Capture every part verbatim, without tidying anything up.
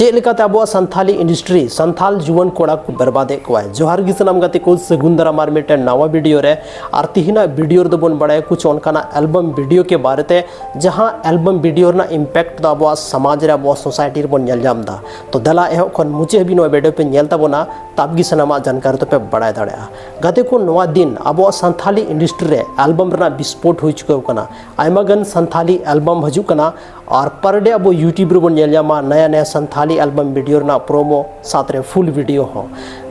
ᱪᱮᱫ ᱞᱮᱠᱟᱛᱮ ᱟᱵᱚᱣᱟᱜ ᱥᱟᱱᱛᱷᱟᱞᱤ ᱤᱱᱰᱟᱥᱴᱨᱤ, ᱥᱟᱱᱛᱷᱟᱞ ᱡᱩᱣᱟᱹᱱ ᱠᱚᱲᱟ ᱠᱚ ᱵᱮᱨᱵᱟᱫᱮᱫ ᱠᱚᱣᱟ? ᱡᱚᱦᱟᱨ ᱜᱮ ᱥᱟᱱᱟᱢ ᱜᱟᱛᱮ ᱠᱚ, ᱥᱟᱹᱜᱩᱱ ᱫᱟᱨᱟᱢ ᱟᱨ ᱢᱤᱫᱴᱮᱱ ᱱᱟᱣᱟ ᱵᱷᱤᱰᱤᱭᱳ ᱨᱮ᱾ ᱟᱨ ᱛᱤᱦᱤᱧᱟᱜ ᱵᱷᱤᱰᱤᱭᱳ ᱨᱮᱫᱚ ᱵᱚᱱ ᱵᱟᱲᱟᱭᱟ ᱠᱩᱪᱷ ᱚᱱᱠᱟᱱᱟᱜ ᱮᱞᱵᱟᱢ ᱵᱷᱤᱰᱤᱭᱳ ᱠᱮ ᱵᱟᱨᱮ ᱛᱮ, ᱡᱟᱦᱟᱸ ᱮᱞᱵᱟᱢ ᱵᱷᱤᱰᱤᱭᱳ ᱨᱮᱱᱟᱜ ᱤᱢᱯᱮᱠᱴ ᱫᱚ ᱟᱵᱚᱣᱟᱜ ᱥᱚᱢᱟᱡᱽ ᱨᱮ, ᱟᱵᱚᱣᱟᱜ ᱥᱳᱥᱟᱭᱴᱤ ᱨᱮᱵᱚᱱ ᱧᱮᱞ ᱧᱟᱢ ᱮᱫᱟ᱾ ᱛᱚ ᱫᱮᱞᱟ, ᱮᱦᱚᱵ ᱠᱷᱚᱱ ᱢᱩᱪᱟᱹᱫ ᱦᱟᱹᱵᱤᱡ ᱱᱚᱣᱟ ᱵᱷᱤᱰᱤᱭᱳ ᱯᱮ ᱧᱮᱞ ᱛᱟᱵᱚᱱᱟ, ᱛᱟᱵ ᱜᱮ ᱥᱟᱱᱟᱢᱟᱜ ᱡᱟᱱᱠᱟᱨᱤ ᱫᱚᱯᱮ ᱵᱟᱲᱟᱭ ᱫᱟᱲᱮᱭᱟᱜᱼᱟ᱾ ᱜᱟᱛᱮ ᱠᱚ, ᱱᱚᱣᱟ ᱫᱤᱱ ᱟᱵᱚᱣᱟᱜ ᱥᱟᱱᱛᱷᱟᱞᱤ ᱤᱱᱰᱟᱥᱴᱨᱤ ᱨᱮ ᱮᱞᱵᱟᱢ ᱨᱮᱱᱟᱜ ᱵᱤᱥᱯᱳᱨᱴ ᱦᱩᱭ ᱪᱩᱠᱟᱹᱣ ᱠᱟᱱᱟ᱾ ᱟᱭᱢᱟ ᱜᱟᱱ ᱥᱟᱱᱛᱷᱟᱞᱤ ᱮᱞᱵᱟᱢ ᱦᱤᱡᱩᱜ ᱠᱟᱱᱟ, ᱟᱨ ᱯᱟᱨ ᱰᱮ ᱟᱵᱚ ᱭᱩᱴᱤᱭᱩᱵᱽ ᱨᱮᱵᱚᱱ ᱧᱮᱞ ᱧᱟᱢᱟ ᱱᱟᱭᱟ ᱱᱟᱭᱟ ᱥᱟᱱᱛᱷᱟᱞᱤ ᱮᱞᱵᱟᱢ ᱵᱷᱤᱰᱤᱭᱳ ᱨᱮᱱᱟᱜ ᱯᱨᱳᱢᱳ, ᱥᱟᱶᱛᱮ ᱨᱮ ᱯᱷᱩᱞ ᱵᱷᱤᱰᱤᱭᱳ ᱦᱚᱸ᱾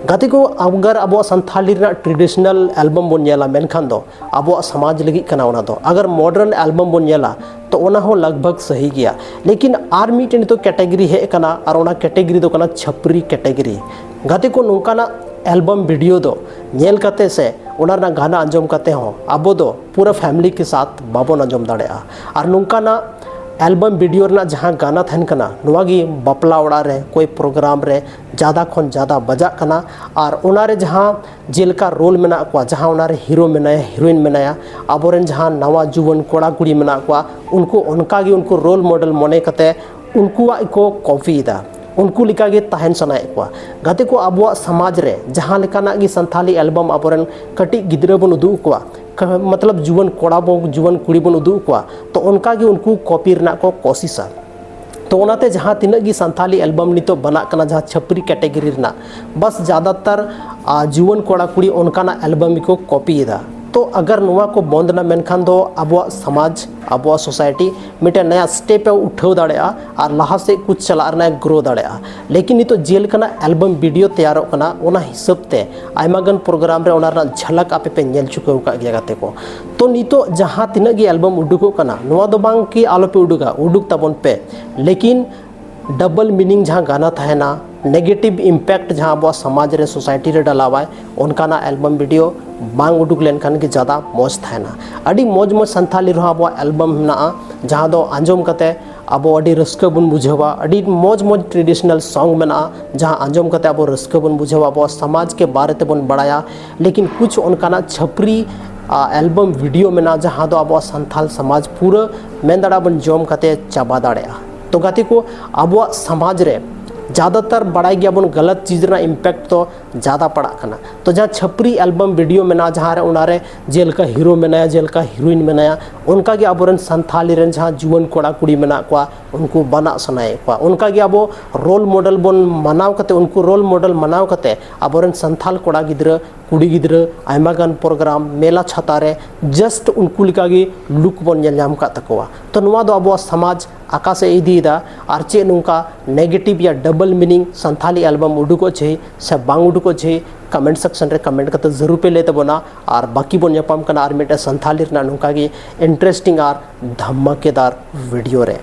ᱜᱟᱛᱮ ᱠᱚ, ᱟᱜᱟᱨ ᱟᱵᱚᱣᱟᱜ ᱥᱟᱱᱛᱷᱟᱞᱤ ᱨᱮᱱᱟᱜ ᱴᱨᱮᱰᱤᱥᱚᱱᱟᱞ ᱮᱞᱵᱟᱢ ᱵᱚᱱ ᱧᱮᱞᱟ, ᱢᱮᱱᱠᱷᱟᱱ ᱫᱚ ᱟᱵᱚᱣᱟᱜ ᱥᱚᱢᱟᱡᱽ ᱞᱟᱹᱜᱤᱫ ᱠᱟᱱᱟ ᱚᱱᱟ ᱫᱚ᱾ ᱟᱜᱟᱨ ᱢᱚᱰᱟᱨᱱ ᱮᱞᱵᱟᱢ ᱵᱚᱱ ᱧᱮᱞᱟ, ᱛᱚ ᱚᱱᱟ ᱦᱚᱸ ᱞᱟᱜᱽ ᱵᱷᱟᱜᱽ ᱥᱟᱹᱦᱤ ᱜᱮᱭᱟ᱾ ᱞᱮᱠᱤᱱ ᱟᱨ ᱢᱤᱫᱴᱮᱱ ᱱᱤᱛᱚᱜ ᱠᱮᱴᱮᱜᱚᱨᱤ ᱦᱮᱡ ᱟᱠᱟᱱᱟ, ᱟᱨ ᱚᱱᱟ ᱠᱮᱴᱮᱜᱚᱨᱤ ᱫᱚ ᱠᱟᱱᱟ ᱪᱷᱟᱹᱯᱨᱤ ᱠᱮᱴᱮᱜᱚᱨᱤ᱾ ᱜᱟᱛᱮ ᱠᱚ, ᱱᱚᱝᱠᱟᱱᱟᱜ ᱮᱞᱵᱟᱢ ᱵᱷᱤᱰᱤᱭᱳ ᱫᱚ ᱧᱮᱞ ᱠᱟᱛᱮ ᱥᱮ ᱚᱱᱟ ᱨᱮᱱᱟᱜ ᱜᱟᱱᱟ ᱟᱸᱡᱚᱢ ᱠᱟᱛᱮ ᱦᱚᱸ ᱟᱵᱚ ᱫᱚ ᱯᱩᱨᱟᱹ ᱯᱷᱮᱢᱤᱞᱤ ᱠᱮ ᱥᱟᱛᱷ ᱵᱟᱵᱚᱱ ᱟᱸᱡᱚᱢ ᱫᱟᱲᱮᱭᱟᱜᱼᱟ᱾ ᱟᱨ ᱱᱚᱝᱠᱟᱱᱟᱜ ᱮᱞᱵᱟᱢ ᱵᱷᱤᱰᱤᱭᱳ ᱨᱮᱱᱟᱜ ᱡᱟᱦᱟᱸ ᱜᱟᱱᱟ ᱛᱟᱦᱮᱱ ᱠᱟᱱᱟ, ᱱᱚᱣᱟ ᱜᱮ ᱵᱟᱯᱞᱟ ᱚᱲᱟᱜ ᱨᱮ, ᱠᱚᱭ ᱯᱨᱳᱜᱨᱟᱢ ᱨᱮ ᱡᱟᱫᱟ ᱠᱷᱚᱱ ᱡᱟᱫᱟ ᱵᱟᱡᱟᱜ ᱠᱟᱱᱟ᱾ ᱟᱨ ᱚᱱᱟ ᱨᱮ ᱡᱟᱦᱟᱸ ᱡᱮᱞᱮᱠᱟ ᱨᱳᱞ ᱢᱮᱱᱟᱜ ᱠᱚᱣᱟ, ᱡᱟᱦᱟᱸ ᱚᱱᱟ ᱨᱮ ᱦᱤᱨᱳ ᱢᱮᱱᱟᱭᱟ, ᱦᱤᱨᱳᱭᱤᱱ ᱢᱮᱱᱟᱭᱟ, ᱟᱵᱚᱨᱮᱱ ᱡᱟᱦᱟᱸ ᱱᱟᱣᱟ ᱡᱩᱣᱟᱹᱱ ᱠᱚᱲᱟ ᱠᱩᱲᱤ ᱢᱮᱱᱟᱜ ᱠᱚᱣᱟ, ᱩᱱᱠᱩ ᱚᱱᱠᱟ ᱜᱮ ᱩᱱᱠᱩ ᱨᱳᱞ ᱢᱚᱰᱮᱞ ᱢᱚᱱᱮ ᱠᱟᱛᱮ ᱩᱱᱠᱩᱣᱟᱜ ᱜᱮᱠᱚ ᱠᱚᱯᱤᱭᱮᱫᱟ, ᱩᱱᱠᱩ ᱞᱮᱠᱟ ᱜᱮ ᱛᱟᱦᱮᱱ ᱥᱟᱱᱟᱭᱮᱫ ᱠᱚᱣᱟ᱾ ᱜᱟᱛᱮ ᱠᱚ, ᱟᱵᱚᱣᱟᱜ ᱥᱚᱢᱟᱡᱽ ᱨᱮ ᱡᱟᱦᱟᱸ ᱞᱮᱠᱟᱱᱟᱜ ᱜᱮ ᱥᱟᱱᱛᱷᱟᱞᱤ ᱮᱞᱵᱟᱢ ᱟᱵᱚᱨᱮᱱ ᱠᱟᱹᱴᱤᱡ ᱜᱤᱫᱽᱨᱟᱹ ᱵᱚᱱ ᱩᱫᱩᱜ ᱟᱠᱚᱣᱟ, ᱠᱟ-, ᱢᱚᱛᱞᱚᱵ ᱡᱩᱣᱟᱹᱱ ᱠᱚᱲᱟ ᱵᱚᱱ, ᱡᱩᱣᱟᱹᱱ ᱠᱩᱲᱤ ᱵᱚᱱ ᱩᱫᱩᱜ ᱟᱠᱚᱣᱟ, ᱛᱚ ᱚᱱᱠᱟ ᱜᱮ ᱩᱱᱠᱩ ᱠᱚᱯᱤ ᱨᱮᱱᱟᱜ ᱠᱚ ᱠᱚᱥᱤᱥᱟ᱾ ᱛᱚ ᱚᱱᱟᱛᱮ ᱡᱟᱦᱟᱸ ᱛᱤᱱᱟᱹᱜ ᱜᱮ ᱥᱟᱱᱛᱷᱟᱞᱤ ᱮᱞᱵᱟᱢ ᱱᱤᱛᱚᱜ ᱵᱟᱱᱟᱜ ᱠᱟᱱᱟ, ᱡᱟᱦᱟᱸ ᱪᱷᱟᱹᱯᱨᱤ ᱠᱮᱴᱮᱜᱚᱨᱤ ᱨᱮᱱᱟᱜ, ᱵᱟᱥ ᱡᱟᱫᱟᱛᱟᱨ, ᱟ, ᱡᱩᱣᱟᱹᱱ ᱠᱚᱲᱟ ᱠᱩᱲᱤ ᱚᱱᱠᱟᱱᱟᱜ ᱮᱞᱵᱟᱢ ᱜᱮᱠᱚ ᱠᱚᱯᱤᱭᱮᱫᱟ᱾ ᱛᱚ ᱟᱜᱟᱨ ᱱᱚᱣᱟ ᱠᱚ ᱵᱚᱱᱫ ᱮᱱᱟ, ᱢᱮᱱᱠᱷᱟᱱ ᱫᱚ ᱟᱵᱚᱣᱟᱜ ᱥᱚᱢᱟᱡᱽ, ᱟᱵᱚᱣᱟᱜ ᱥᱳᱥᱟᱭᱴᱤ ᱢᱤᱫᱴᱮᱱ ᱱᱟᱭᱟ ᱥᱴᱮᱯ ᱮ ᱩᱴᱷᱟᱹᱣ ᱫᱟᱲᱮᱭᱟᱜᱼᱟ ᱟᱨ ᱞᱟᱦᱟ ᱥᱮᱫ ᱠᱩᱪ ᱪᱟᱞᱟᱜ ᱨᱮᱱᱟᱜ ᱮ ᱜᱨᱳ ᱫᱟᱲᱮᱭᱟᱜᱼᱟ᱾ ᱞᱮᱠᱤᱱ ᱱᱤᱛᱚᱜ ᱡᱮ ᱞᱮᱠᱟᱱᱟᱜ ᱮᱞᱵᱟᱢ ᱵᱷᱤᱰᱤᱭᱳ ᱛᱮᱭᱟᱨᱚᱜ ᱠᱟᱱᱟ, ᱚᱱᱟ ᱦᱤᱥᱟᱹᱵ ᱛᱮ ᱟᱭᱢᱟ ᱜᱟᱱ ᱯᱨᱳᱜᱨᱟᱢ ᱨᱮ ᱚᱱᱟ ᱨᱮᱱᱟᱜ ᱡᱷᱟᱞᱟᱠ ᱟᱯᱮ ᱯᱮ ᱧᱮᱞ ᱪᱩᱠᱟᱹᱣ ᱟᱠᱟᱫ ᱜᱮᱭᱟ ᱜᱟᱛᱮ ᱠᱚ᱾ ᱛᱚ ᱱᱤᱛᱚᱜ ᱡᱟᱦᱟᱸ ᱛᱤᱱᱟᱹᱜ ᱜᱮ ᱮᱞᱵᱟᱢ ᱩᱰᱩᱠᱚᱜ ᱠᱟᱱᱟ, ᱱᱚᱣᱟ ᱫᱚ ᱵᱟᱝ ᱠᱤ ᱟᱞᱚ ᱯᱮ ᱩᱰᱩᱠᱟ, ᱩᱰᱩᱠ ᱛᱟᱵᱚᱱ ᱯᱮ, ᱞᱮᱠᱤᱱ ᱰᱟᱵᱚᱞ ᱢᱤᱱᱤᱝ ᱡᱟᱦᱟᱸ ᱜᱟᱱᱟ ᱛᱟᱦᱮᱱᱟ, ᱱᱮᱜᱮᱴᱤᱵᱷ ᱤᱢᱯᱮᱠᱴ ᱡᱟᱦᱟᱸ ᱟᱵᱚᱣᱟᱜ ᱥᱚᱢᱟᱡᱽ ᱨᱮ, ᱥᱳᱥᱟᱭᱴᱤ ᱨᱮ ᱰᱟᱞᱟᱣᱟᱭ, ᱚᱱᱠᱟᱱᱟᱜ ᱮᱞᱵᱟᱢ ᱵᱷᱤᱰᱤᱭᱳ ᱵᱟᱝ ᱩᱰᱩᱠ ᱞᱮᱱᱠᱷᱟᱱ ᱜᱮ ᱡᱟᱫᱟ ᱢᱚᱡᱽ ᱛᱟᱦᱮᱱᱟ᱾ ᱟᱹᱰᱤ ᱢᱚᱡᱽ ᱢᱚᱡᱽ ᱥᱟᱱᱛᱷᱟᱞᱤ ᱨᱮᱦᱚᱸ ᱟᱵᱚᱣᱟᱜ ᱮᱞᱵᱟᱢ ᱢᱮᱱᱟᱜᱼᱟ, ᱡᱟᱦᱟᱸ ᱫᱚ ᱟᱸᱡᱚᱢ ᱠᱟᱛᱮ ᱟᱵᱚ ᱟᱹᱰᱤ ᱨᱟᱹᱥᱠᱟᱹ ᱵᱚᱱ ᱵᱩᱡᱷᱟᱹᱣᱟ᱾ ᱟᱹᱰᱤ ᱢᱚᱡᱽ ᱢᱚᱡᱽ ᱴᱨᱮᱰᱤᱥᱚᱱᱟᱞ ᱥᱚᱝ ᱢᱮᱱᱟᱜᱼᱟ, ᱡᱟᱦᱟᱸ ᱟᱸᱡᱚᱢ ᱠᱟᱛᱮ ᱟᱵᱚ ᱨᱟᱹᱥᱠᱟᱹ ᱵᱚᱱ ᱵᱩᱡᱷᱟᱹᱣᱟ, ᱟᱵᱚᱣᱟᱜ ᱥᱚᱢᱟᱡᱽ ᱠᱮ ᱵᱟᱨᱮ ᱛᱮᱵᱚᱱ ᱵᱟᱲᱟᱭᱟ᱾ ᱞᱮᱠᱤᱱ ᱠᱩᱪ ᱚᱱᱠᱟᱱᱟᱜ ᱪᱷᱟᱹᱯᱨᱤ, ᱟ, ᱮᱞᱵᱟᱢ ᱵᱷᱤᱰᱤᱭᱳ ᱢᱮᱱᱟᱜᱼᱟ, ᱡᱟᱦᱟᱸ ᱫᱚ ᱟᱵᱚᱣᱟᱜ ᱥᱟᱱᱛᱷᱟᱞ ᱥᱚᱢᱟᱡᱽ ᱯᱩᱨᱟᱹ ᱢᱮᱱ ᱫᱟᱲᱮᱭᱟᱜᱼᱟ ᱵᱚᱱ ᱡᱚᱢ ᱠᱟᱛᱮ ᱪᱟᱵᱟ ᱫᱟᱲᱮᱭᱟᱜᱼᱟ᱾ ᱛᱚ ᱜᱟᱛᱮ ᱠᱚ, ᱟᱵᱚᱣᱟᱜ ᱥᱚᱢᱟᱡᱽ ᱨᱮ ज़्यादातर ᱵᱟᱲᱟᱭ ᱜᱮᱭᱟᱵᱚᱱ ᱜᱟᱞᱟᱛ ᱪᱤᱡᱽ ᱨᱮᱱᱟᱜ ᱤᱢᱯᱮᱠᱴ ᱫᱚ ᱡᱟᱫᱟ ᱯᱟᱲᱟᱜ ᱠᱟᱱᱟ᱾ ᱛᱚ ᱡᱟᱦᱟᱸ ᱪᱷᱟᱹᱯᱨᱤ ᱮᱞᱵᱟᱢ ᱵᱷᱤᱰᱤᱭᱳ ᱢᱮᱱᱟᱜᱼᱟ, ᱡᱟᱦᱟᱸ ᱨᱮ ᱚᱱᱟ ᱨᱮ ᱡᱮᱞᱮᱠᱟ ᱦᱤᱨᱳ ᱢᱮᱱᱟᱭᱟ, ᱡᱮᱞᱮᱠᱟ ᱦᱤᱨᱳᱭᱤᱱ ᱢᱮᱱᱟᱭᱟ, ᱚᱱᱠᱟ ᱜᱮ ᱟᱵᱚᱨᱮᱱ ᱥᱟᱱᱛᱷᱟᱞᱤ ᱨᱮᱱ ᱡᱟᱦᱟᱸ ᱡᱩᱣᱟᱹᱱ ᱠᱚᱲᱟ ᱠᱩᱲᱤ ᱢᱮᱱᱟᱜ ᱠᱚᱣᱟ, ᱩᱱᱠᱩ ᱵᱟᱱᱟᱜ ᱥᱟᱱᱟᱭᱮᱫ ᱠᱚᱣᱟ᱾ ᱚᱱᱠᱟ ᱜᱮ ᱟᱵᱚ ᱨᱳᱞ ᱢᱚᱰᱮᱞ ᱵᱚᱱ ᱢᱟᱱᱟᱣ ᱠᱟᱛᱮ, ᱩᱱᱠᱩ ᱨᱳᱞ ᱢᱚᱰᱮᱞ ᱢᱟᱱᱟᱣ ᱠᱟᱛᱮ ᱟᱵᱚᱨᱮᱱ ᱥᱟᱱᱛᱷᱟᱞ ᱠᱚᱲᱟ ᱜᱤᱫᱽᱨᱟᱹ, ᱠᱩᱲᱤ ᱜᱤᱫᱽᱨᱟᱹ ᱟᱭᱢᱟ ᱜᱟᱱ ᱯᱨᱳᱜᱨᱟᱢ, ᱢᱮᱞᱟ ᱪᱷᱟᱛᱟ ᱨᱮ ᱡᱟᱥᱴ ᱩᱱᱠᱩ ᱞᱮᱠᱟᱜᱮ ᱞᱩᱠ ᱵᱚᱱ ᱧᱮᱞ ᱧᱟᱢ ᱟᱠᱟᱫ ᱛᱟᱠᱚᱣᱟ᱾ ᱛᱚ ᱱᱚᱣᱟ ᱫᱚ ᱟᱵᱚᱣᱟᱜ ᱥᱚᱢᱟᱡᱽ ᱚᱠᱟ ᱥᱮᱫ ᱮ ᱤᱫᱤᱭᱮᱫᱟ, ᱟᱨ ᱪᱮᱫ ᱱᱚᱝᱠᱟ ᱱᱮᱜᱮᱴᱤᱵᱷ ᱭᱟ ᱰᱟᱵᱚᱞ ᱢᱤᱱᱤᱝ ᱥᱟᱱᱛᱷᱟᱞᱤ ᱮᱞᱵᱟᱢ ᱩᱰᱩᱠᱚᱜ ᱪᱟᱹᱦᱤ ᱥᱮ ᱵᱟᱝ ᱩᱰᱩᱠᱚᱜ ᱪᱟᱹᱦᱤ, ᱠᱚᱢᱮᱱᱴ ᱥᱮᱠᱥᱚᱱ ᱨᱮ ᱠᱚᱢᱮᱱᱴ ᱠᱟᱛᱮ ᱡᱟᱹᱨᱩᱲ ᱯᱮ ᱞᱟᱹᱭ ᱛᱟᱵᱚᱱᱟ᱾ ᱟᱨ ᱵᱟᱹᱠᱤ ᱵᱚᱱ ᱧᱟᱯᱟᱢ ᱠᱟᱱᱟ ᱟᱨ ᱢᱤᱫᱴᱮᱱ ᱥᱟᱱᱛᱷᱟᱞᱤ ᱨᱮᱱᱟᱜ ᱱᱚᱝᱠᱟ ᱜᱮ ᱤᱱᱴᱟᱨᱮᱥᱴᱤᱝ ᱟᱨ ᱫᱷᱟᱢᱟᱠᱮᱫᱟᱨ ᱵᱷᱤᱰᱤᱭᱳ ᱨᱮ᱾